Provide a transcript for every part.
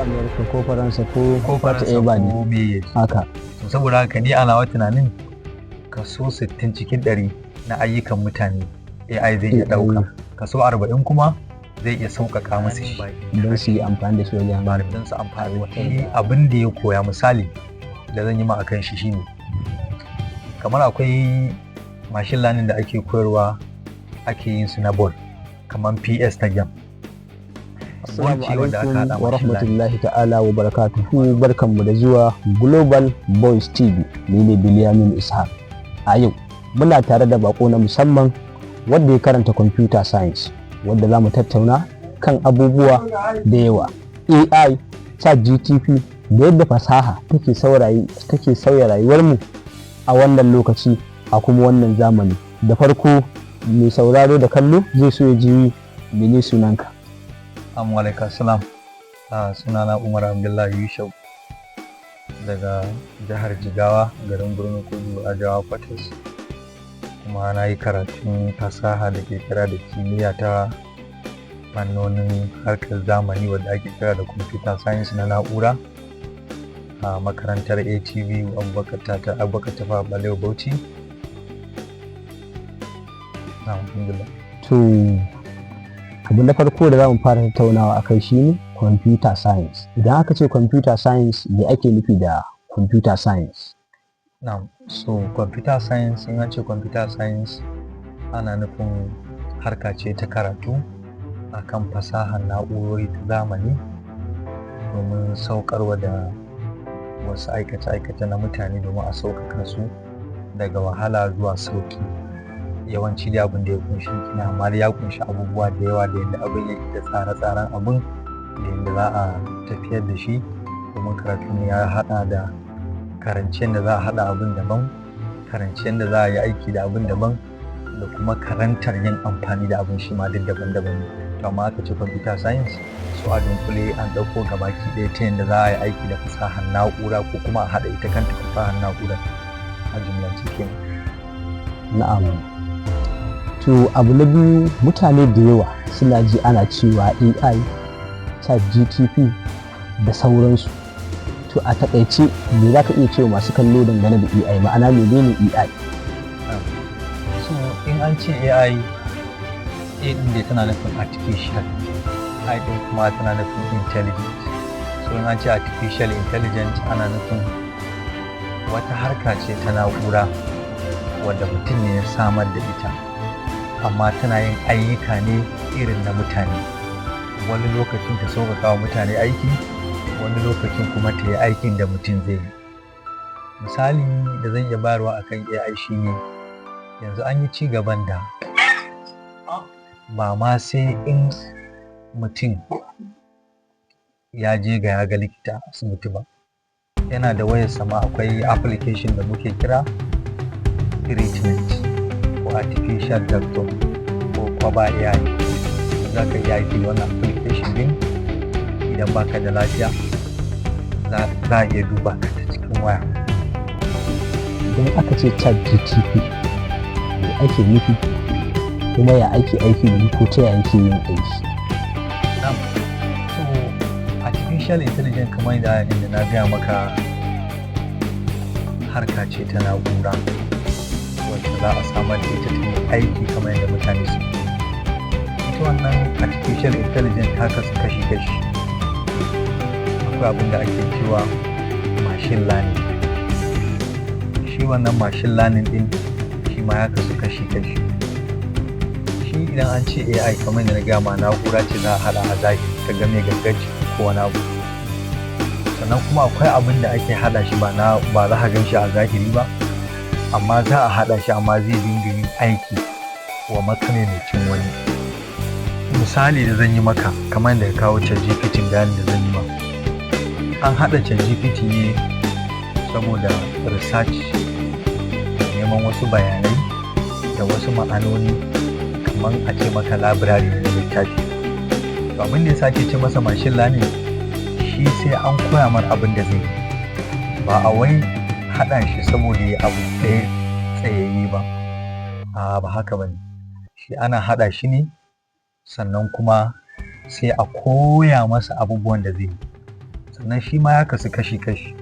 America ko Faransa ko ko Faransa whatever ne. Ko me ya je. To, saboda haka ni a nawa tunanin kaso 60 cikin 100 na ayyukan mutane AI zai iya ɗauka, kaso 40 kuma zai iya sauƙaƙa musu shi. Don su yi amfani da shi wajen don su amfani da shi abin da ya koya. Misali da zan yi ma akan shi shine kamar akwai machine learning da ake koyarwa, ake yin su na ball, kamar PS ta game. Assalamu ce wanda aka alaikum haɗa wa machine learning. rahmatullahi ta'ala wa barakatuhu. Barkanmu da zuwa Global Boys TV. Ni ne Bilyamin Ishaq. A yau muna tare da bako na musamman wanda ya karanta computer science, wanda za mu tattauna kan abubuwa da yawa, AI, ChatGTP, da yadda fasaha take sauya rayuwarmu a wannan lokaci, a kuma wannan zamani. Da farko, mai sauraro da kallo zai so ya ji mene sunanka? Assalamu alaikum salam. Sunana Umar Abdullahi Yusuf daga jihar Jigawa, garin Birnin Kudu, a Jawa Kwatas. Kuma na yi karatun fasaha da ke kira da kimiyya ta fannonin harkar zamani wadda ake kira da computer science na na'ura a makarantar ATB Abubakar Tata Abubakar Tafawa Balewa Bauchi. Alhamdulillah. To, abu na farko da za mu fara tattaunawa akai shine computer science. Idan aka ce computer science, me ake nufi da computer science? Na'am, so computer science, in an ce computer science, ana nufin harka ce ta karatu akan fasahar na'urori ta zamani domin sauƙarwa da wasu aikace-aikace na mutane, domin a sauƙaƙa su daga wahala zuwa sauƙi. Yawanci dai abin da ya ƙunshi kenan, amma dai ya ƙunshi abubuwa da yawa, da yadda abin yake, da tsare-tsaren abin, da yadda za a tafiyar da shi, domin karatu ne ya haɗa da karancen da za a haɗa abin daban, karancen da za a yi aiki da abin daban, da kuma karantar yin amfani da abin, shi ma duk daban-daban ne. To, amma aka ce computer science, so a dunkule an ɗauko gabaki ɗaya ta yadda za a yi aiki da fasahar na'ura, ko kuma a haɗa ita kanta fasahar na'ura, a jumlance kenan. Na'am. To, abu na biyu, mutane da yawa suna ji ana cewa AI, ChatGTP da sauransu. To, a takaice me za ka iya cewa masu kallo dangane da AI? Ma'ana, menene AI? So in an ce AI, A ɗin dai tana nufin artificial, I ɗin kuma tana nufin intelligent. So in an ce artificial intelligence, ana nufin wata harka ce ta na'ura wadda mutum ne ya samar da ita, amma tana yin ayyuka ne irin na mutane. Wani lokacin ta sauƙaƙa wa mutane aiki, wani lokacin kuma ta yi aikin da mutum zai yi. Misali da zan iya bayarwa akan AI shine yanzu an yi ci gaban da ba ma sai in mutum ya je ga ya ga likita a asibiti ba, yana da wayar sama akwai application da muke kira treatment ko artificial doctor ko Kwaba AI. Za ka iya aiki da wannan application din. Idan baka da lafiya, za a iya duba ka ta cikin waya. Idan aka ce ChatGTP, me ake nufi, kuma ya ake aiki da ko ta ya yake yin aiki? Na'am. So artificial intelligence, kamar yadda na gaya maka, harka ce ta na'ura wacce za a samar da ita ta yi aiki kamar yadda mutane suke. Ita wannan artificial intelligence ta kasu kashi-kashi. Akwai abin da ake cewa machine learning. Shi wannan machine learning din shi ma ya kasu kashi-kashi. Shi idan an ce AI, kamar da na gaya ma, na'ura ce za a haɗa a zahiri ka ga mai gangar jiki ko wani abu. Sannan kuma akwai abin da ake haɗa shi ba na ba za ka gan shi a zahiri ba, amma za a haɗa shi, amma zai dinga yin aiki wa makamaimacin wani. Misali da zan yi maka, kamar da ka kawo ChatGPT, bayanin da zan yi ma, an haɗa ChatGPT ne saboda research da neman wasu bayanai da wasu ma'anoni, kamar a ce maka library na littafi. To, abin da ya sake ce masa machine learning, shi sai an koya mar abin da zai yi, ba a wai haɗa shi saboda ya abu ɗaya tsayayye ba. A ba haka ba ne. Shi ana haɗa shi ne, sannan kuma sai a koya masa abubuwan da zai yi. Sannan shi ma ya kasu kashi-kashi.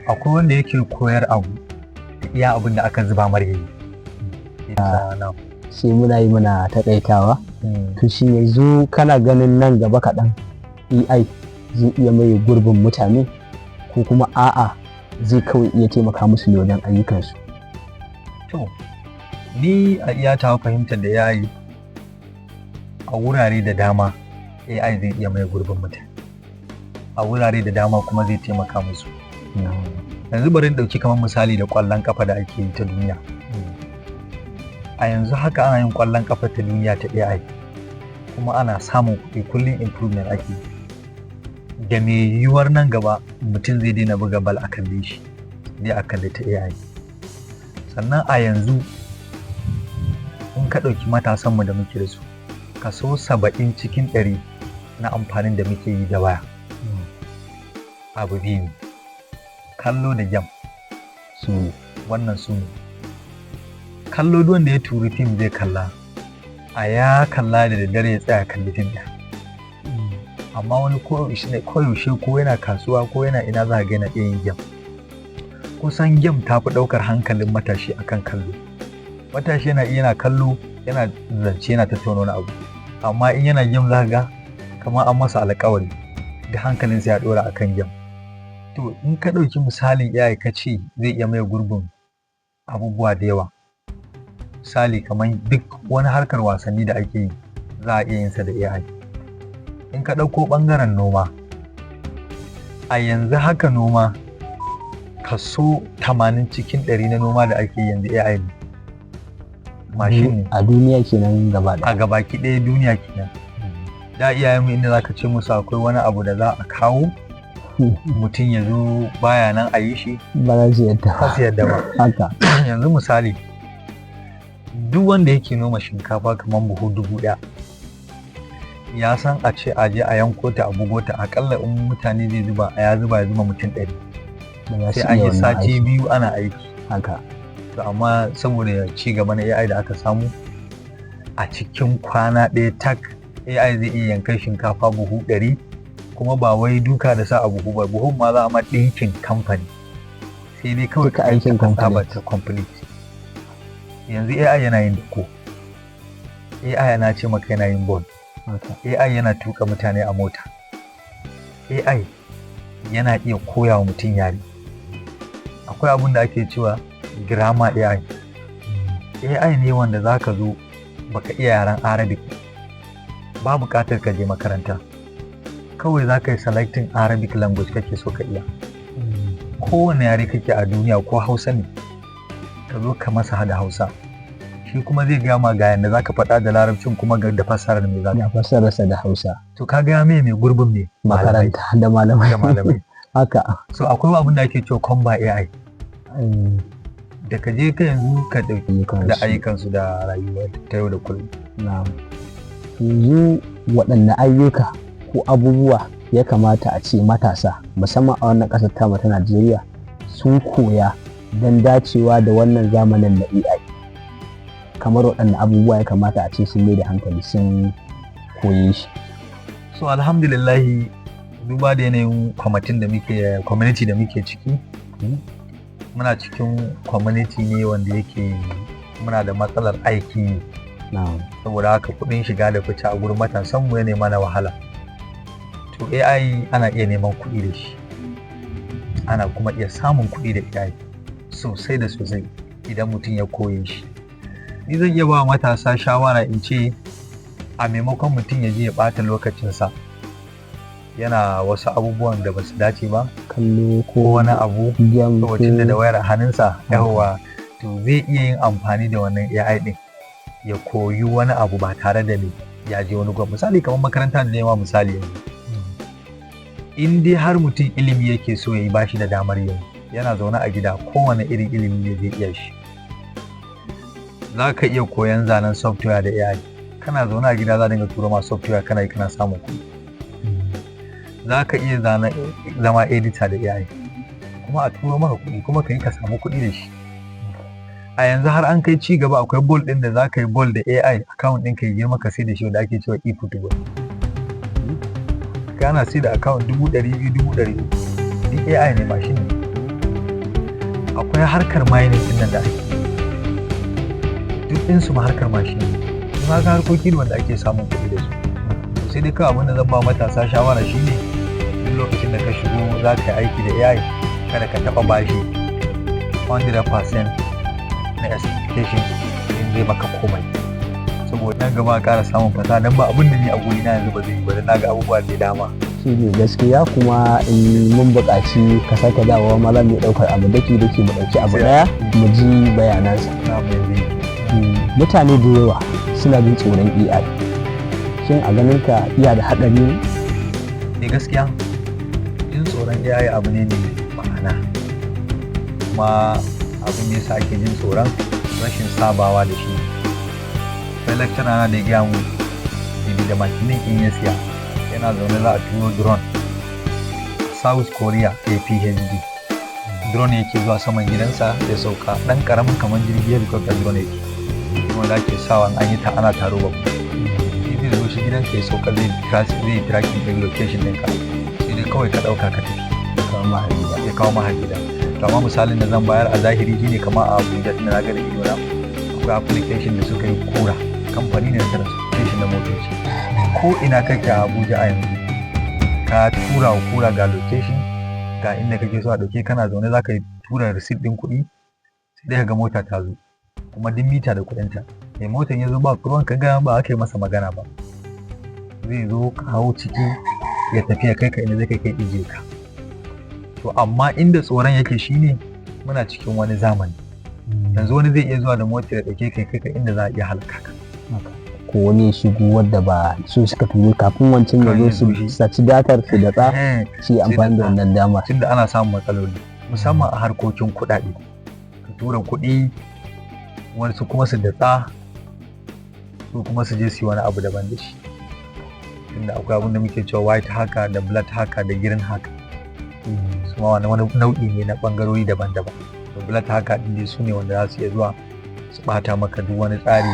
Akwai wanda yake koyar abu da iya abin da aka zuba mar yayi. Ita na. Sai muna yi muna taƙaitawa. To, shi yanzu kana ganin nan gaba kaɗan AI zai iya maye gurbin mutane, ko kuma a'a, zai kawai iya taimaka musu ne wajen ayyukansu? To, ni a iya tawa fahimtar da AI, a wurare da dama AI zai iya maye gurbin mutane. A wurare da dama kuma zai taimaka musu. Yanzu bari in ɗauki kamar misali da ƙwallon ƙafa da ake yi ta duniya. A yanzu haka ana yin ƙwallon ƙafa ta duniya ta AI, kuma ana samun kuɗi, kullum improvement ake yi. Da mai yiwuwar nan gaba mutum zai daina buga bal a kalle shi, zai a kalli ta AI. Sannan a yanzu in ka ɗauki matasanmu da muke da su, kaso 70% na amfanin da muke yi da waya abu biyu ne: kallo da game. Su ne. Wannan su ne. Kallo, duk wanda ya turi fim zai kalla, a ya kalla da daddare ya tsaya kalli fim ɗin. Amma wani koyaushe, ko yana kasuwa ko yana ina, za ga yana iya yin game. Kusan game ta fi ɗaukar hankalin matashi akan kallo. Matashi yana iya yana kallo, yana zance, yana tattauna wani abu, amma in yana game za ga kamar an masa alƙawari da hankalinsa ya ɗora akan game. To, in ka ɗauki misalin AI, ka ce zai iya maye gurbin abubuwa da yawa. Misali, kamar duk wani harkar wasanni da ake yi, za a iya yin sa da AI. In ka ɗauko ɓangaren noma, a yanzu haka noma, kaso 80% na noma da ake yi yanzu AI ne, mashin ne. A duniya kenan gaba ɗaya? A gabaki ɗaya duniya kenan. Da iyayenmu, inda zaka ce musu akwai wani abu da za a kawo, mutum ya zo baya nan a yi shi, ba za su yadda. Ba su yadda ba. Yanzu misali, duk wanda yake noma shinkafa kamar buhu 1000, ya san a ce a je a yanko ta, a bugo ta, akalla in mutane zai zuba a ya zuba, ya zuba mutum 100, Ba za su sai an iya yi wannan sati aikin. 2 ana aiki. To, amma saboda ci gaba na AI da aka samu, a cikin kwana ɗaya tak AI zai iya yankan shinkafa buhu 100, kuma ba wai duka da sa a buhu ba, buhun ma za a ma ɗinkin kamfani, sai dai kawai Duka aikin ka complete. ta complete. Yanzu AI yana yin dako, AI yana ce maka yana yin ball, AI yana tuka mutane a mota, AI yana iya koya wa mutum yare. Akwai abin da ake cewa grammar AI. AI ne wanda za ka zo baka iya yaren Arabic ba, buƙatar ka je makaranta, kawai za ka yi selecting Arabic language kake so ka iya, kowane yare kake a duniya, ko Hausa ne, ka zo ka masa da Hausa, shi kuma zai gaya ma ga yanda za ka faɗa da Larabcin, kuma ga da fassarar me za ka Ya fassararsa da Hausa. To, ka ga mai gurbin me malamai. Makaranta da malamai. Da malamai. So akwai abin da ake cewa Comba AI, da ka je ka yanzu ka ɗauki Ayyukansu. Da ayyukansu da rayuwa ta yau da kullum. Na'am. Yanzu waɗanne ayyuka ko abubuwa ya kamata a ce matasa, musamman a wannan ƙasar tamu ta Najeriya, sun koya don dacewa da wannan zamanin na AI? Kamar waɗanne abubuwa ya kamata a ce sun mai da hankali sun koye shi? So alhamdulillahi, duba da yanayin kwamitin da muke, community da muke ciki, muna cikin community ne wanda yake muna da matsalar aiki. Saboda haka kuɗin shiga da fice a gurin matasan mu ya mana wahala. To, AI ana iya neman kuɗi da shi, ana kuma iya samun kuɗi da AI sosai da sosai idan mutum ya koye shi. Ni zan iya ba matasa shawara in ce a maimakon mutum ya je ya ɓata lokacinsa yana wasu abubuwan da ba su dace ba, kallo ko ko wani abu, game lokacin da ko wayar a hannunsa, yawwa, to zai iya yin amfani da wannan AI din ya koyi wani abu ba tare da me ya je wani gwamnati. Misali, kamar makaranta da nema misali yanzu, in dai har mutum ilimi yake so ya yi, bashi da damar yanzu yana zaune a gida, kowane irin ilimi ne zai iya shi. Za ka iya koyan zanen software da AI, kana zaune a gida za a dinga turo ma software, kana yi kana samun kuɗi. Za ka iya zama editor da AI, kuma a turo maka kuɗi, kuma ka yi ka samu kuɗi da shi. A yanzu har an kai ci gaba, akwai ball ɗin da za ka yi ball da AI, account ɗin ka yi girma, ka sai da shi, wanda ake cewa e-football. Ana sai da account 200,000, 300,000. Duk AI ne, machine ne. Akwai harkar mining din nan da ake, duk ɗinsu ma harkar machine ne. Kuma ga harkoki ne wanda ake samun kuɗi da su. Sai dai kawai abin da zan ba matasa shawara shine, duk lokacin da ka shigo za ka yi aiki da AI, kada ka taɓa bashi 100% na expectation in zai maka komai, saboda nan gaba a ƙara samun fasaha, don ba abin da ni a guri na yanzu ba zai yi ba, don na ga abubuwa da dama. Shi ne gaskiya. Kuma in mun buƙaci ka sake dawowa ma, za mu iya ɗaukar abu daki daki, mu ɗauki abu ɗaya mu ji bayanansa. Na mai zai. Mutane da yawa suna jin tsoron AI. Shin a ganin ka iya da haɗari ne? Ne gaskiya, jin tsoron AI abu ne mai ma'ana, kuma abin da yasa ake jin tsoron, rashin sabawa da shi. Sai lecturer na da ya gaya mu daidai da makilin in ya siya, yana zaune za a turo drone. South Korea ya PhD, drone yake zuwa saman gidansa ya sauka, dan karamin kamar jirgi, helicopter drone yake, wanda ake sawa an yi ta ana taro ba. Shi zai zo shi gidanka ya sauka, zai tracking din location ɗinka, sai dai kawai ka ɗauka ka tafi. Kamar mahaifi. Ya kawo maka gida. To amma misalin da zan bayar a zahiri shine, kamar a Abuja tunda na ga da ido na, akwai application da suka yi, Kura, kamfani ne na transportation na motoci. Ko ina kake a Abuja a yanzu, ka tura wa Kura ga location, ga inda kake so a ɗauke, kana zaune za ka yi tura receipt ɗin kuɗi, sai dai ka ga mota ta zo, kuma duk mita da kuɗinta. Mai motan ya zo, ba ruwan ka ga ba aka yi masa magana ba, zai zo ka hau ciki ya tafi ya kai ka inda zai kai kai ije ka. To amma inda tsoron yake shine, muna cikin wani zamani yanzu, wani zai iya zuwa da mota ya ɗauke kai kai ka inda za a iya halaka ka. Ko wani ya shigo wadda ba su suka turo, kafin wancan ya zo su saci datar su da su yi amfani da wannan damar. Tunda ana samun matsaloli musamman a harkokin kuɗaɗe, ka tura kuɗi, wasu kuma su datsa, su kuma su je su yi wani abu daban da shi. Tunda akwai abin da muke cewa white hacker da black hacker da green hacker, su ma wani nau'i ne na ɓangarori daban-daban. To black hacker ɗin dai su ne wanda za su iya zuwa su ɓata maka duk wani tsari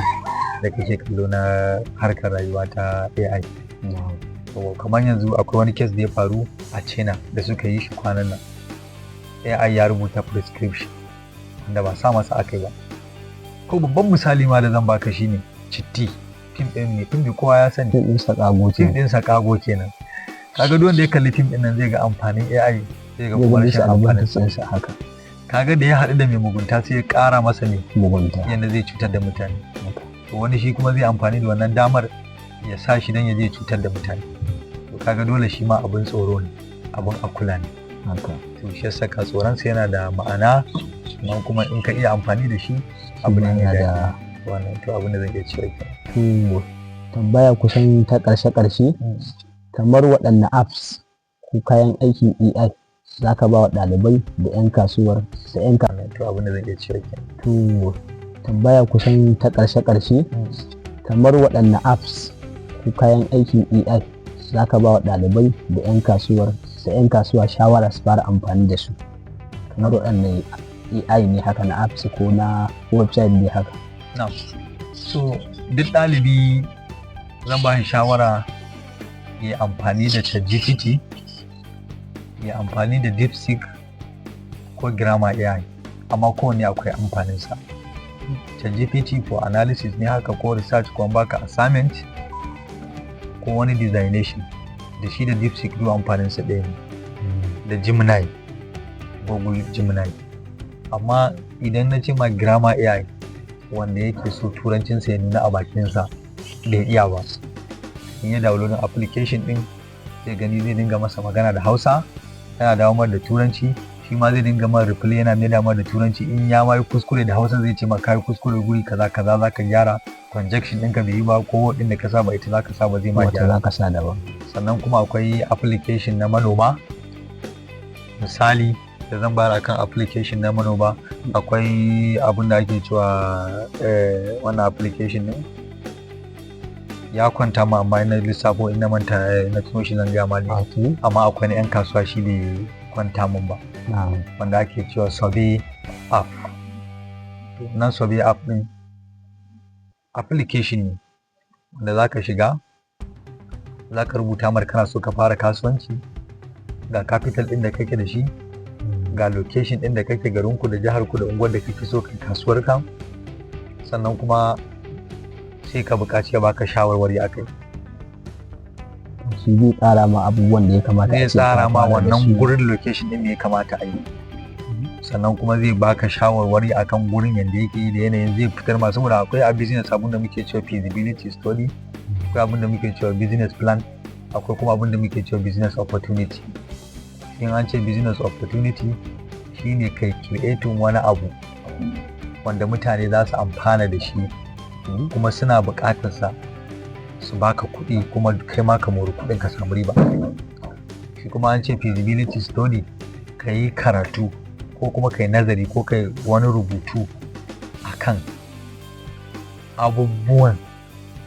da kake kallo na harkar rayuwa ta AI. To kamar yanzu akwai wani case da ya faru a China da suka yi shi kwanan nan. AI ya rubuta prescription wanda ba sa masa aka yi ba. Ko babban misali ma da zan baka shine Citti, fim ɗin ne, fim da kowa ya sani. Fim ɗin Sakago. Fim ɗin Sakago kenan. Kaga duk wanda ya kalli fim ɗin nan zai ga amfanin AI, zai ga kuma rashin amfanin sa haka. Kaga da ya haɗu da mai mugunta, sai ya ƙara masa ne mugunta. Yadda zai cutar da mutane. To wani shi kuma zai amfani da wannan damar ya sa shi don ya je cutar da mutane. To kaga dole shi ma abin tsoro ne, abin a kula ne. To shi yasa ka tsoron sa yana da ma'ana, amma kuma in ka iya amfani da shi, abu ne mai daɗi wannan. To abin da zan iya cewa kenan. To tambaya kusan ta ƙarshe ƙarshe, kamar waɗanne apps ko kayan aikin AI za ka ba wa ɗalibai da 'yan kasuwar da 'yan To abin da zan iya cewa kenan. To tambaya kusan ta ƙarshe ƙarshe, kamar waɗanne apps ko kayan aikin AI za ka ba wa ɗalibai da 'yan kasuwar da 'yan kasuwa shawara su fara amfani da su? Kamar waɗanne AI ne haka, na apps ko na website ne haka? Na'am. So duk ɗalibi zan ba shi shawara ya amfani da ChatGPT, ya amfani da DeepSeek ko Grammar AI, amma kowanne akwai amfaninsa. ChatGPT for analysis ne haka, ko research, ko an baka assignment ko wani designation. Da shi da DeepSeek duk amfaninsa ɗaya ne, da Gemini, Google Gemini. Amma idan na ce ma Grammar AI, wanda yake so turancinsa ya nuna a bakinsa bai iya ba, in ya downloading application din, zai gani zai dinga masa magana da Hausa, yana dawo mar da Turanci. Shi ma zai dinga mar reply, yana mai mar da Turanci. In ya ma yi kuskure da Hausa, zai ce ma kai kuskure guri kaza kaza, zaka gyara conjunction ɗinka bai yi ba, ko word ɗin da ka saba ita zaka saba, zai ma wata gyara. Za ka sa daban. Sannan kuma akwai application na manoma. Misali da zan bayar akan application na manoma, akwai abin da ake cewa wannan application ne ya kwanta ma, amma ina lissafo, ina manta, na tuno shi zan gaya ma ne. Amma akwai na 'yan kasuwa, shi bai kwanta mun ba, wanda ake cewa Survey app. To nan Survey app din application ne wanda za ka shiga, Za ka rubuta mar kana so ka fara kasuwanci, ga capital ɗin da kake da shi, ga location ɗin da kake, garinku da jiharku da unguwar da kake so kai kasuwar ka. Sannan kuma sai ka buƙaci ya baka shawarwari a kai. Shi zai tsara ma abubuwan da ya kamata a Zai ce ka tsara ma fara da wannan su. gurin, location ɗin, me ya kamata a yi. Sannan kuma zai baka shawarwari akan gurin yadda yake yi da yanayin zai fitar ma, saboda akwai a business abun da muke cewa feasibility study, akwai abun da muke cewa business plan, akwai kuma abun da muke cewa business opportunity. In an ce business opportunity, shine kai creating wani abu wanda mutane za su amfana da shi kuma suna buƙatar sa, su baka kuɗi, kuma kai ma ka mori kuɗin, ka samu riba a kai. Shi kuma an ce feasibility study, ka yi karatu ko kuma ka yi nazari ko ka yi wani rubutu akan abubuwan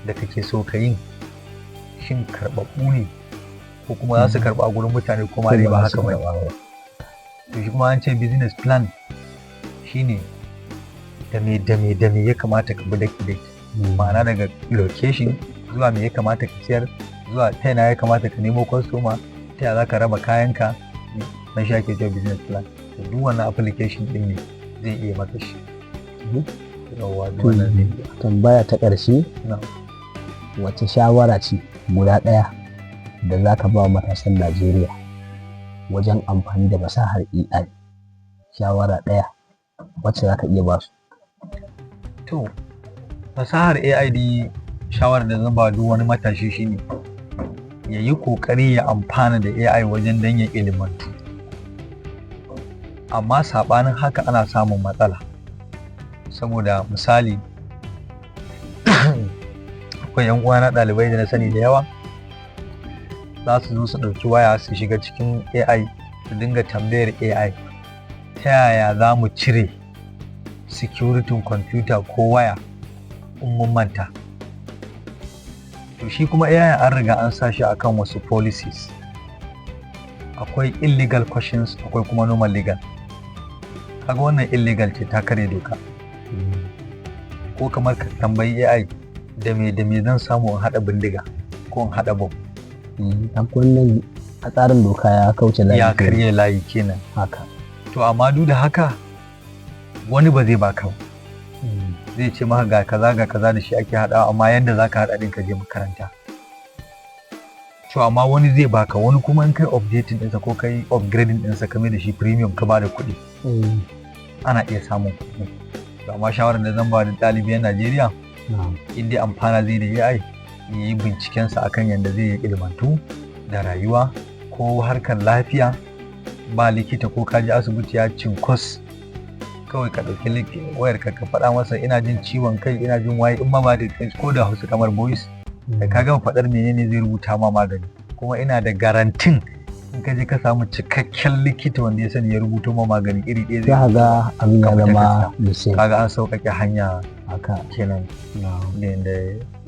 da kake so ka yi, shin karɓaɓɓu ne ko kuma za su karɓa a gurin mutane ko ma dai ba haka ba. To, shi kuma an ce business plan shine da me da me da me ya kamata ka bi daki daki, ma'ana daga location zuwa me ya kamata ka siyar, zuwa ta ina ya kamata ka nemo customer, ta ya za ka raba kayanka, na shi ake cewa business plan. To, duk wannan application din ne zai iya maka shi. Yawwa, duk wannan zai iya. Tambaya ta ƙarshe. Na'am. Wace shawara ce guda ɗaya da za ka ba wa matasan Najeriya wajen amfani da fasahar AI? Shawara ɗaya wacce za ka iya ba su. To, fasahar AI dai, shawarar da zan ba duk wani matashi shine ya yi ƙoƙari ya amfana da AI wajen dan ya ilimantu. Amma saɓanin haka ana samun matsala. Saboda misali, akwai 'yan uwana ɗalibai da na sani da yawa, za su zo su ɗauki waya su shiga cikin AI su dinga tambayar AI, ta yaya za mu cire security computer ko waya in mun manta? To, shi kuma AI an riga an sa shi akan wasu policies. Akwai illegal questions, akwai kuma normal legal. Kaga wannan illegal ce, ta kare doka. Ko kamar ka tambayi AI, da me da me zan samu in haɗa bindiga ko in haɗa bomb? Wannan a tsarin doka ya kauce layi. Ya karye layi kenan. Haka. To, amma duk da haka wani ba zai baka ba. Zai ce maka ga kaza ga kaza da shi ake haɗawa, amma yanda zaka haɗa ɗin ka je makaranta. To, amma wani zai baka, wani kuma in kai updating ɗinsa ko kai upgrading ɗinsa, ka mai da shi premium, ka bada kuɗi, ana iya samun kuɗi. To, amma shawarar da zan ba da ɗalibi a Najeriya, in dai amfana zai da AI, ya yi bincikensa akan yadda zai yi ilmantu da rayuwa, ko harkar lafiya, ba likita ko ka je asibiti ya cinkus, kawai ka ɗauki wayar ka, ka faɗa masa ina jin ciwon kai, ina jin waye, in ma ba da ko da Hausa kamar voice, da ka gama faɗar menene, zai rubuta ma magani. Kuma ina da guarantee n in ka je ka samu cikakken likita wanda ya sani ya rubuto ma magani iri ɗaya za zai ga abin ya ka fita zama ka the same. Kaga an sauƙaƙe hanya Haka. kenan da yanda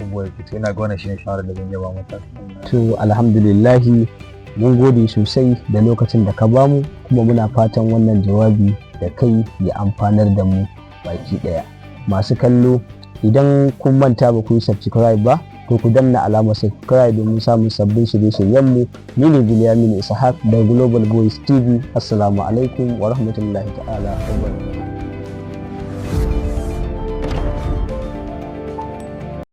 abubuwa yake. To, ina ga wannan shine shawarar da zan iya ba matasa. To, alhamdulillahi, mun gode sosai da lokacin da ka bamu, kuma muna fatan wannan jawabi da kai ya amfanar da mu baki daya. Masu kallo, idan kun manta ba ku yi subscribe ba, to ku danna alamar subscribe domin samun sabbin shirye-shiryenmu. Ni ne Bilyamin Ishaq da Global Voice TV. Assalamu alaikum wa rahmatullahi ta'ala wa barakatuh.